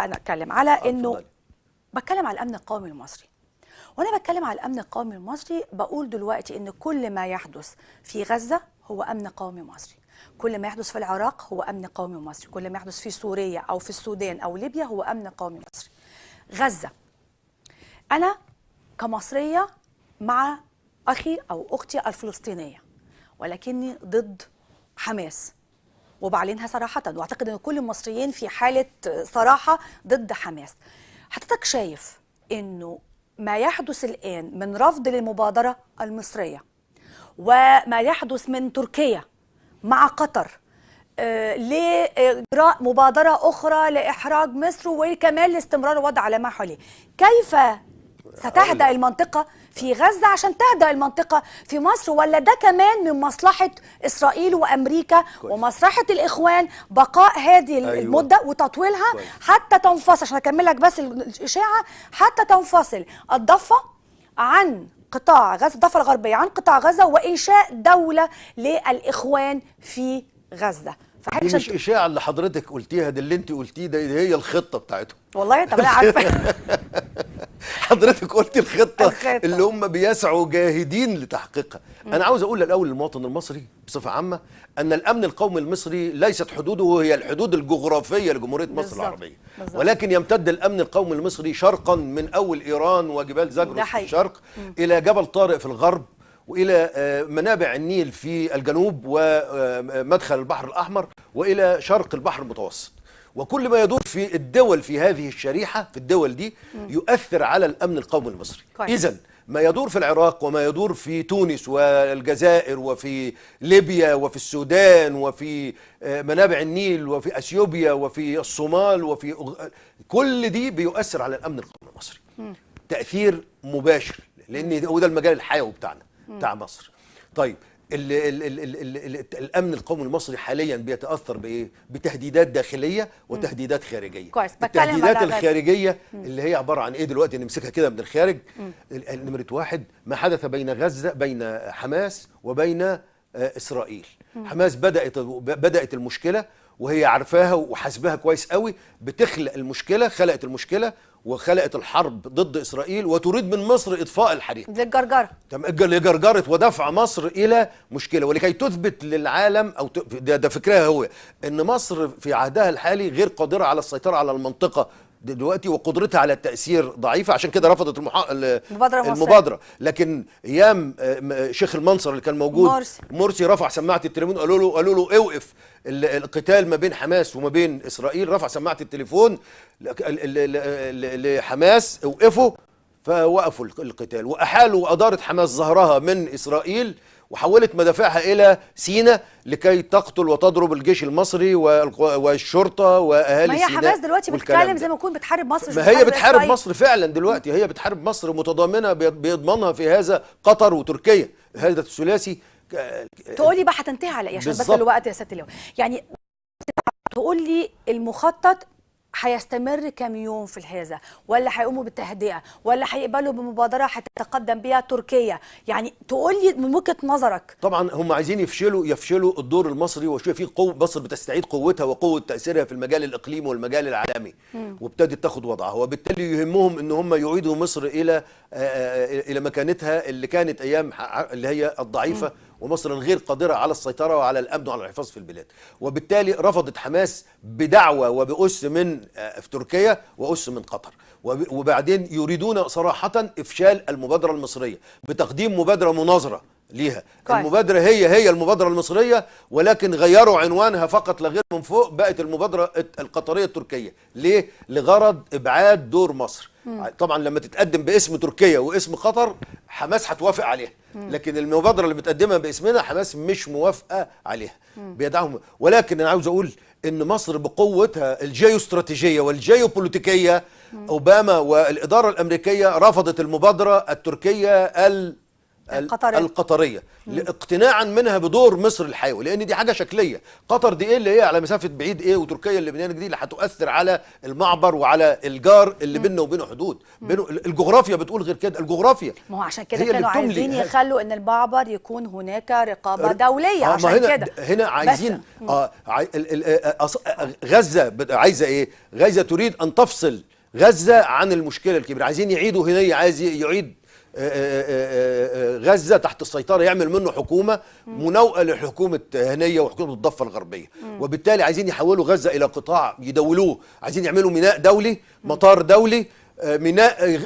انا اتكلم على انه بتكلم على الامن القومي المصري، وانا بتكلم على الامن القومي المصري بقول دلوقتي ان كل ما يحدث في غزة هو امن قومي مصري، كل ما يحدث في العراق هو امن قومي مصري، كل ما يحدث في سوريا او في السودان او ليبيا هو امن قومي مصري. غزة انا كمصرية مع اخي او اختي الفلسطينية، ولكني ضد حماس وبعلنها صراحة، واعتقد ان كل المصريين في حالة صراحة ضد حماس. حضرتك شايف انه ما يحدث الآن من رفض للمبادرة المصرية وما يحدث من تركيا مع قطر لإجراء مبادرة أخرى لإحراج مصر وكمان لاستمرار الوضع على ما حواليه، كيف ستهدأ المنطقة في غزة عشان تهدأ المنطقة في مصر؟ ولا ده كمان من مصلحة إسرائيل وأمريكا ومصلحة الإخوان بقاء هذه المدة وتطويلها حتى تنفصل؟ عشان أكمل لك بس الإشاعة، حتى تنفصل الضفة عن قطاع غزة، الضفة الغربية عن قطاع غزة، وإنشاء دولة للإخوان في غزة. دي مش إشاعة اللي حضرتك قلتيها، ده اللي أنت قلتيه ده هي الخطة بتاعتهم. والله طب أنا عارفة. حضرتك قلت الخطة اللي هم بيسعوا جاهدين لتحقيقها. أنا عاوز أقول الأول للمواطن المصري بصفة عامة أن الأمن القومي المصري ليست حدوده هي الحدود الجغرافية لجمهورية مصر العربية، ولكن يمتد الأمن القومي المصري شرقا من أول إيران وجبال زاجروس في الشرق إلى جبل طارق في الغرب، وإلى منابع النيل في الجنوب ومدخل البحر الأحمر، وإلى شرق البحر المتوسط. وكل ما يدور في الدول في هذه الشريحة في الدول دي يؤثر على الأمن القومي المصري. إذن ما يدور في العراق وما يدور في تونس والجزائر وفي ليبيا وفي السودان وفي منابع النيل وفي أثيوبيا وفي الصومال وفي كل دي بيؤثر على الأمن القومي المصري تأثير مباشر، لأن هو ده المجال الحيوي بتاعنا بتاع مصر. طيب ال ال ال ال الامن القومي المصري حاليا بيتاثر بايه؟ بتهديدات داخلية وتهديدات خارجية. كويس. التهديدات الخارجية اللي هي عبارة عن ايه دلوقتي؟ نمسكها كده من الخارج. نمره واحد، ما حدث بين غزة، بين حماس وبين اسرائيل. حماس بدات المشكلة وهي عارفاها وحاسباها كويس قوي، بتخلق المشكلة، خلقت المشكلة وخلقت الحرب ضد اسرائيل وتريد من مصر اطفاء الحريق. للجرجره. لجرجره ودفع مصر الى مشكلة، ولكي تثبت للعالم او ده فكرها هو ان مصر في عهدها الحالي غير قادرة على السيطرة على المنطقة دلوقتي وقدرتها على التأثير ضعيفة، عشان كده رفضت المبادرة. لكن ايام شيخ المنصر اللي كان موجود مرسي رفع سماعة التليفون، قالوا له اوقف القتال ما بين حماس وما بين اسرائيل، رفع سماعة التليفون لحماس اوقفوا، فوقفوا القتال واحالوا وادارت حماس ظهرها من اسرائيل وحولت مدافعها الى سيناء لكي تقتل وتضرب الجيش المصري والشرطة واهالي سيناء. ما هي حماس دلوقتي بتتكلم زي ما تكون بتحارب مصر. ما هي بتحارب مصر فعلا دلوقتي، هي بتحارب مصر متضامنه، بيضمنها في هذا قطر وتركيا، هذا الثلاثي. تقولي بقى هتنتهي على ايه عشان بس الوقت يا سيادة اللواء؟ يعني تقول لي المخطط هيستمر كام يوم في الهذا، ولا هيقوموا بالتهدئه، ولا هيقبلوا بمبادرة هتتقدم بيها تركيا؟ يعني تقول لي من وجهه نظرك. طبعا هم عايزين يفشلوا الدور المصري، وشوية في قوة مصر بتستعيد قوتها وقوه تاثيرها في المجال الاقليمي والمجال العالمي، وابتدت تاخد وضعها، وبالتالي يهمهم ان هم يعيدوا مصر الى مكانتها اللي كانت ايام اللي هي الضعيفة، ومصر الغير قادرة على السيطرة وعلى الأمن وعلى الحفاظ في البلاد. وبالتالي رفضت حماس بدعوة وبأس من في تركيا وأس من قطر، وبعدين يريدون صراحة إفشال المبادرة المصرية بتقديم مبادرة مناظرة ليها. المبادرة هي المبادرة المصرية، ولكن غيروا عنوانها فقط لغير من فوق، بقت المبادرة القطرية التركية. ليه؟ لغرض إبعاد دور مصر. طبعا لما تتقدم باسم تركيا واسم قطر حماس هتوافق عليها، لكن المبادرة اللي بتقدمها باسمنا حماس مش موافقة عليها، بيدعهم. ولكن انا عاوز اقول ان مصر بقوتها الجيوستراتيجية والجيوبوليتيكية، اوباما والإدارة الأمريكية رفضت المبادرة التركية القطرية اقتناعا منها بدور مصر الحيوي، لان دي حاجة شكلية. قطر دي ايه اللي هي على مسافة بعيد ايه، وتركيا اللي بنينا دي اللي هتؤثر على المعبر وعلى الجار اللي بيننا وبينه حدود. بينه الجغرافيا بتقول غير كده، الجغرافيا ما هو عشان كده كانوا عايزين يخلوا ان المعبر يكون هناك رقابه دولية عشان كده هنا عايزين غزة عايزه ايه؟ غزة تريد ان تفصل غزة عن المشكلة الكبيرة، عايزين يعيدوا هنا، عايز يعيد غزة تحت السيطرة، يعمل منه حكومة مناوئة لحكومة هنية وحكومة الضفة الغربية، وبالتالي عايزين يحولوا غزة إلى قطاع يدولوه، عايزين يعملوا ميناء دولي، مطار دولي،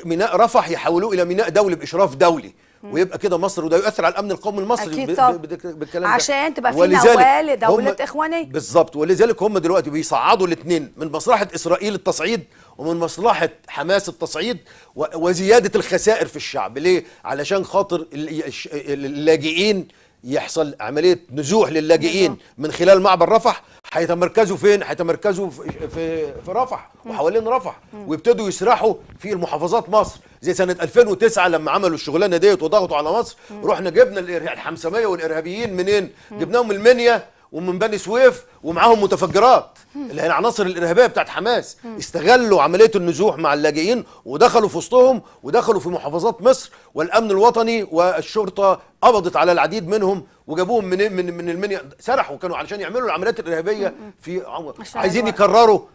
ميناء رفح يحولوه إلى ميناء دولي بإشراف دولي، ويبقى كده مصر، وده يؤثر على الامن القومي المصري بالكلام ده، عشان تبقى في نواه لدولة اخوانيه بالظبط. ولذلك هم دلوقتي بيصعدوا الاثنين، من مصلحة اسرائيل التصعيد ومن مصلحة حماس التصعيد وزيادة الخسائر في الشعب. ليه؟ علشان خاطر اللاجئين، يحصل عملية نزوح للاجئين من خلال معبر رفح. هيتمركزوا فين؟ هيتمركزوا في رفح وحوالين رفح، ويبتدوا يسرحوا في المحافظات مصر، زي سنة 2009 لما عملوا الشغلانة ديت وضغطوا على مصر. رحنا جبنا الحمسميه والارهابيين منين؟ جبناهم من المنيا ومن بني سويف، ومعاهم متفجرات اللي هي العناصر الارهابية بتاعت حماس. استغلوا عملية النزوح مع اللاجئين ودخلوا في وسطهم ودخلوا في محافظات مصر، والامن الوطني والشرطة قبضت على العديد منهم وجابوهم من المنيا، سرحوا كانوا علشان يعملوا العمليات الارهابية في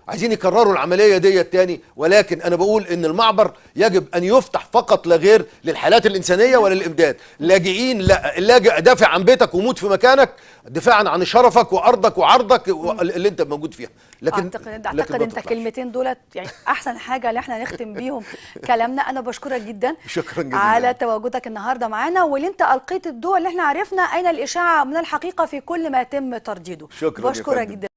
عايزين يكرروا العملية دي تاني. ولكن انا بقول ان المعبر يجب ان يفتح فقط لا غير للحالات الانسانية وللامداد. لاجئين لا، اللاجئ دافع عن بيتك وموت في مكانك دفاعا عن شرفك وارضك وعرضك اللي انت موجود فيها. لكن اعتقد انت كلمتين دولت يعني احسن حاجة اللي احنا نختم بيهم كلامنا. انا بشكرك جدا، شكرا جزيلا على تواجدك النهارده معانا، واللي انت القيت الضوء اللي احنا عرفنا اين الاشاعة من الحقيقة في كل ما يتم ترديده. شكرا، بشكرك جدا.